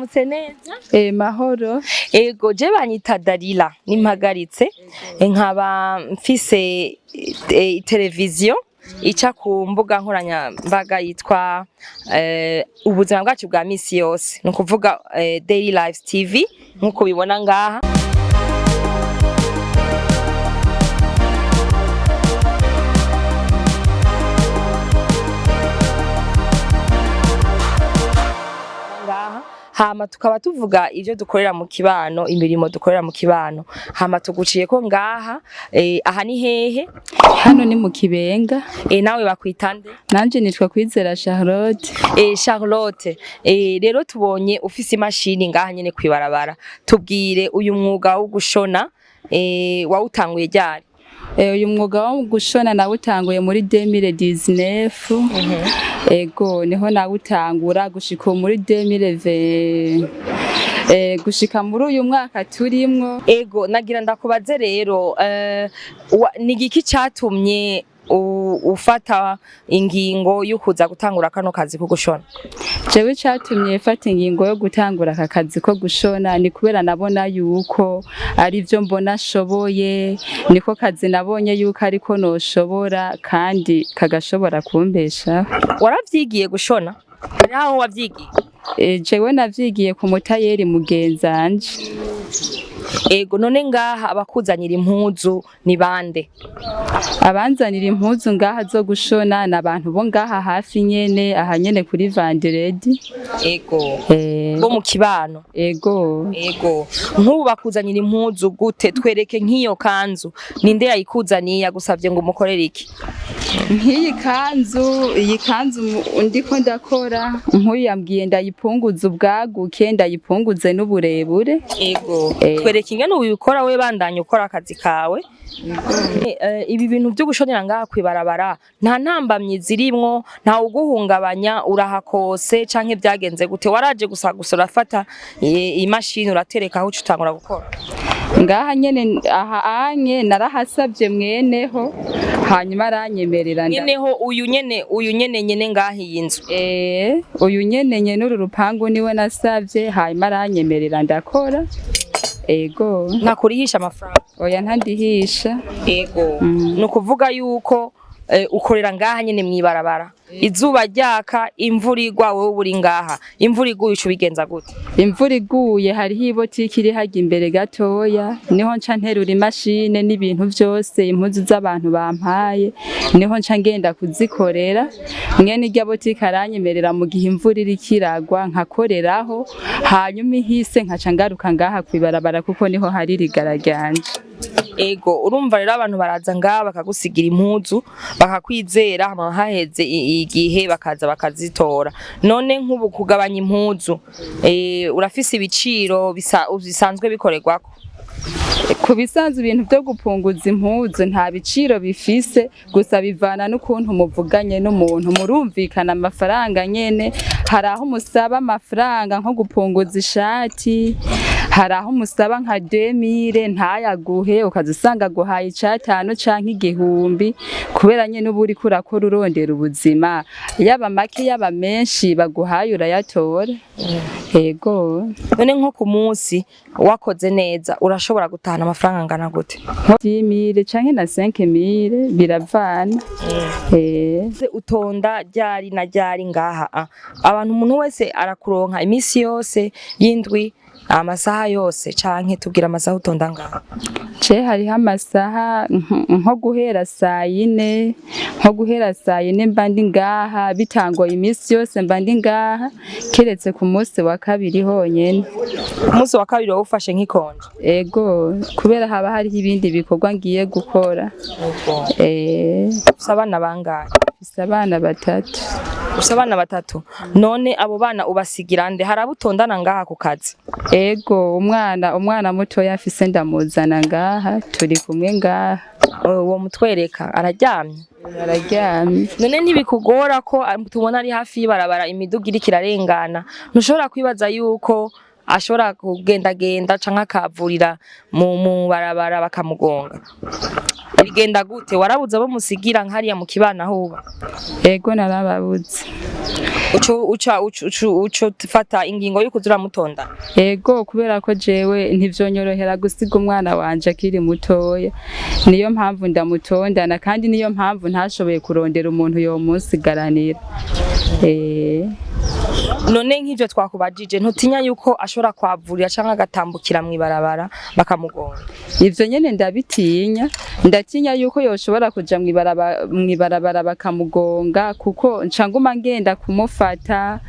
Mwaramutse neza? Mahoro. Ego, je banyita Darila nimpagaritse, nkaba mfise televiziyo ica ku mbuga nkoranyambaga yitwa ubuzima bwacu bwa misi yose, ni ukuvuga Daily Life TV nk'uko bibona ngaha. Ngaha hama tukaba tuvuga ivyo dukorera mu kibano, imirimo dukorera mu kibano. Hama tuguciye ko ngaha, aha ni hehe? Hano ni mu Kibenga. Nawe bakwita nde? Nanje nitwa Kwizera Charlotte. Charlotte, rero tubonye ufise imashini ngaha nyene kwibarabara. Tubwire, uyu mwuga wo gushona wawutanguye ryari? Uyu mwuga wo gushona nawutanguye muri 2019. Ego, niho nawutangura gushika ubu muri 2020. Gushika muri uyu mwaka turimwo. Ego, nagira ndakubaze rero, ni igiki catumye ufata ingingo yo kuza gutangura kano kazi ko gushona? Jewe catumye mfata ingingo yo gutangura aka kazi ko gushona ni kubera nabona yuko ari vyo mbona nshoboye, niko kazi nabonye yuko ariko noshobora kandi kagashobora kumbeshaho. Waravyigiye gushona? Hari aho wavyigiye? Jewe navyigiye ku mutayeri mugenzanje. Ego, none ngaha abakuzanira impuzu ni bande? Abanzanira impuzu ngaha zo gushona ni abantu bo ngaha hafi nyene, aha nyene kuri Vanderedi. Ego, bo mu kibano? Ego. Ego, nk'ubu bakuzanira impuzu gute? Twereke nk'iyo kanzu, ninde yayikuzaniye? Yagusavye ngo umukorere iki? Nk'iyi kanzu, iyi kanzu ndiko ndakora, nk'uyu yambwiye ndayipunguze ubwaguke, ndayipunguze n'uburebure. Ego, twereke ingene ubikora. We bandanye ukora akazi kawe. Ibi bintu vyo gushonera ngaha kwibarabara, nta ntambamyi zirimwo? Nta uguhungabanya? Urahakose canke vyagenze gute? Waraje gusa gusa urafata imashini uratereka aho, uca utangura gukora? Ngaha nyene aha anye narahasavye mweneho, hanyuma aranyemerera Nyeneho uyu nyene, uyu nyene nyene ngaha iyi nzu? Uyu nyene nyene uru rupangu niwe nasavye, hanyuma aranyemerera ndakora. Ego. Ntakurihisha amafaranga? Oya, ntandihisha. Ego, ni ukuvuga yuko ukorera ngaha nyene mwibarabara, izuba ryaka, imvura igwa, wowe uri ngaha. Imvura iguye uca ubigenza gute? Imvura iguye hariho ibotiki iri harya imbere gatoya, niho nca nterura imashine n'ibintu vyose, impuzu z'abantu bampaye, niho nca ngenda kuzikorera. Mwene irya botike aranyemerera mu gihe imvura iriko iragwa nkakoreraho, hanyuma ihise nkaca ngaruka ngaha kwibarabara kuko niho hari irigara ryanje. Ego, urumva rero abantu baraza ngaha bakagusigira impuzu, bakakwizera, hama haheze igihe bakaza bakazitora. None nk'ubu kugabanya impuzu, urafise ibiciro bisanzwe bikorerwako? Ku bisanzwe ibintu vyo gupunguza impuzu nta biciro bifise, gusa bivana n'ukuntu muvuganye n'umuntu, murumvikana amafaranga nyene. Hari aho umusaba amafaranga nko gupunguza ishati, hari aho umusaba nka 2000 ntayaguhe, ukaza usanga aguhaye icatanu canke 1000, kubera nyene uba uriko urakora urondera ubuzima, yaba make yaba menshi baguhaye urayatora. Ego. None nko ku munsi wakoze neza urashobora gutahana amafaranga angana gute? 10 000 canke na 5000, biravana. Se utonda ryari na ryari ngaha? Abantu, umuntu wese arakuronka iminsi yose y'indwi, amasaha yose, canke tubwira amasaha utonda ngaha? Je hariho amasaha nko guhera sayine, nko guhera sayine mba ndi ngaha, bitangoye iminsi yose mba ndi ngaha, keretse ku munsi wa kabiri honyene. Ku munsi wa kabiri wowe ufashe nk'ikonje? Ego, kubera haba hariho ibindi bikorwa ngiye gukora. Ufise abana bangahe? Mfise abana batatu. Ufise abana batatu. None abo bana ubasigira nde? Hari abo utondana ngaha ku kazi? Ego, umwana mutoya afise ndamuzana ngaha, turi kumwe ngaha. Uwo mutwereka araryamye? Araryamye. None ntibikugora ko tubona ari hafi y'ibarabara, imiduga iriko irarengana? Ntushobora kwibaza yuko ashobora kugendagenda canke akavurira mu barabara bakamugonga? Bigenda gute? Warabuze abo musigira nkariya mu kibana aho uba? Ego, narababuze. Uca ufata ingingo yo kuza uramutonda? Ego, kubera ko jewe ntivyonyorohera gusiga umwana wanje akiri mutoya, niyo mpamvu ndamutondana, kandi niyo mpamvu ntashoboye kurondera umuntu yomunsigaranira. None nk'ivyo twakubajije, ntutinya yuko ashobora kwavurira canke agatambukira mw'ibarabara bakamugonga? Ivyo nyene ndabitinya, ndatinya yuko yoshobora kuja mw'ibarabara bakamugonga, kuko nca nguma ngenda kumufata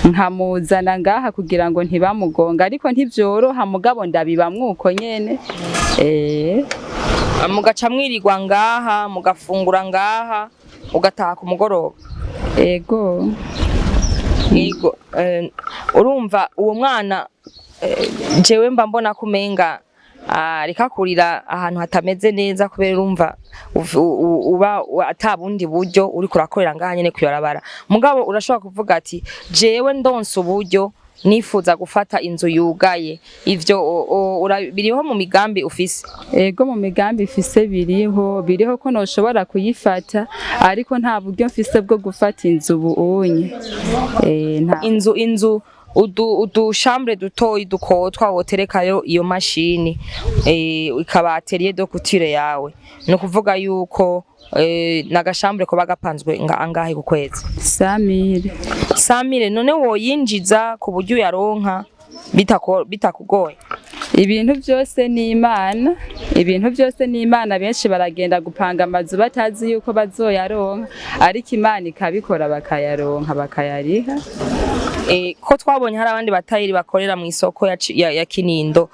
nkamuzana ngaha kugira ngo ntibamugonga, ariko ntivyoroha, mugabo ndabibamwo uko nyene. Mugaca mwirirwa ngaha, mugafungura ngaha, ugataha ku mugoroba? Ego. Yego, urumva uwo mwana, jewe mba mbona ko umenga ariko akurira ahantu hatameze neza, kubera urumva uba ata bundi buryo, uriko urakorera ngaha nyene kwibarabara. Mugabo urashobora kuvuga ati: "Jewe ndonse uburyo, nifuza gufata inzu yugaye." Ivyo biriho mu migambi ufise? Ego, mu migambi ifise biriho ko noshobora kuyifata, ariko nta buryo mfise bwo gufata inzu ubu unye. Nta Inzu udu chambre dutoyi dukotwa woterekayo iyo mashini, ikaba atelier de couture yawe, ni ukuvuga yuko n'agashambre koba gapanzwe nga angahe ku kwezi? 100 000. 100 000. None woyinjiza ku buryo uyaronka bitakugoye? Ibintu byose ni Imana, ibintu byose ni Imana. Benshi baragenda gupanga amazu batazi yuko bazoyaronka, ariko Imana ikabikora, bakayaronka, bakayariha. Ko twabonye hari abandi batayeri bakorera mu isoko ya Kinindo,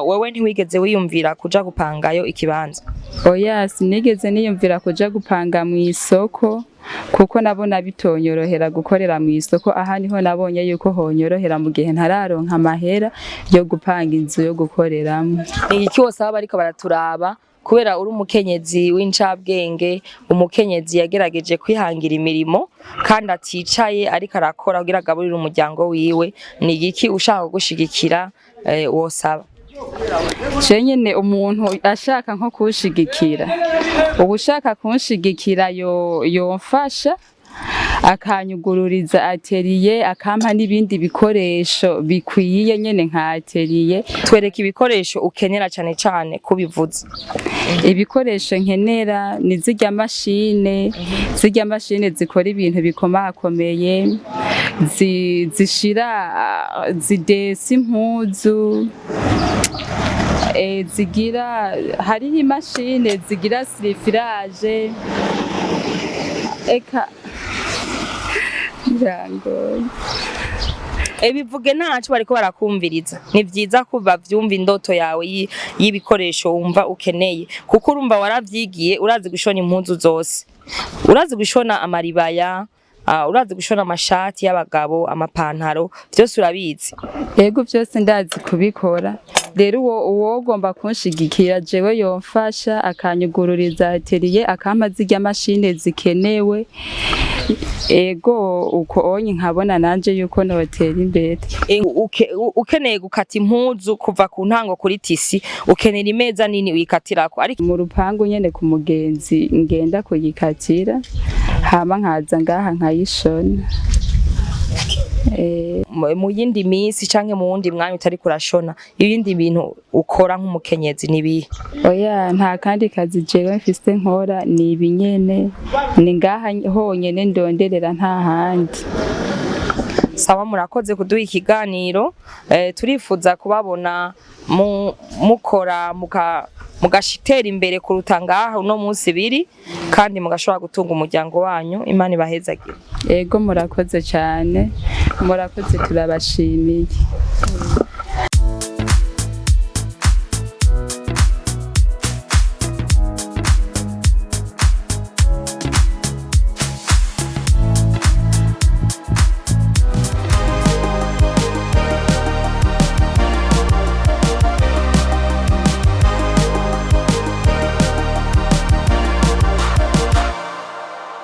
wewe ntiwigeze wiyumvira kuja gupangayo ikibanza? Oya, sinigeze niyumvira kuja gupanga mu isoko, kuko nabona bitonyorohera gukorera mu isoko. Aha niho nabonye yuko honyorohera mu gihe ntararonka amahera yo gupanga inzu yo gukoreramo. Ni iki wose baba bariko baraturaba, kubera uri umukenyezi w'incabwenge, umukenyezi yagerageje kwihangira imirimo kandi aticaye, ariko arakora kugira agaburire umuryango wiwe, ni igiki ushaka gushigikira wosaba? Je nyene umuntu ashaka nko kunshigikira, ubushaka kunshigikira yomfasha akanyugururiza atelier, akampa n'ibindi bikoresho bikwiye nyene nka atelier. Twereka ibikoresho ukenera cane cane kubivuze. Ibikoresho nkenera ni zirya mashine zikora ibintu bikomakomeye, zishira zidesa impuzu, zigira, hariho imashine zigira surfilage, eka birangoye. Bivuge ntaco, bariko barakumviriza. Ni vyiza ko bavyumva indoto yawe y'ibikoresho wumva ukeneye, kuko urumva waravyigiye, urazi gushona impuzu zose, urazi gushona amaribaya, urazi gushona amashati y'abagabo, amapantaro, vyose urabizi. Yego, byose ndazi kubikora. Rero uwo uwogomba kunshigikira jewe yomfasha akanyugururiza atelier, akampa zirya mashine zikenewe. Ego, uko onye nkabona nanje yuko notera imbere. Ukeneye gukata impuzu kuva ku ntango kuri tissu, ukenera imeza nini uyikatirako, ariko Mu rupangu nyene ku mugenzi ngenda kuyikatira, hama nkaza ngaha nkayishona. Mu yindi minsi canke mu wundi mwanya utari kurashona, ibindi bintu ukora nk'umukenyezi nibihe? Oya, nta kandi kazi jewe mfise nkora, ni ibi nyene, ni ngaha honyene ndonderera, nta handi. Sawa, murakoze kuduha ikiganiro. Turifuza kubabona mukora mugashitera imbere kuruta ngaha uno munsi biri, kandi mugashobora gutunga umuryango wanyu. Imana ibahezagire. Ego, murakoze cyane, murakoze, turabashimiye.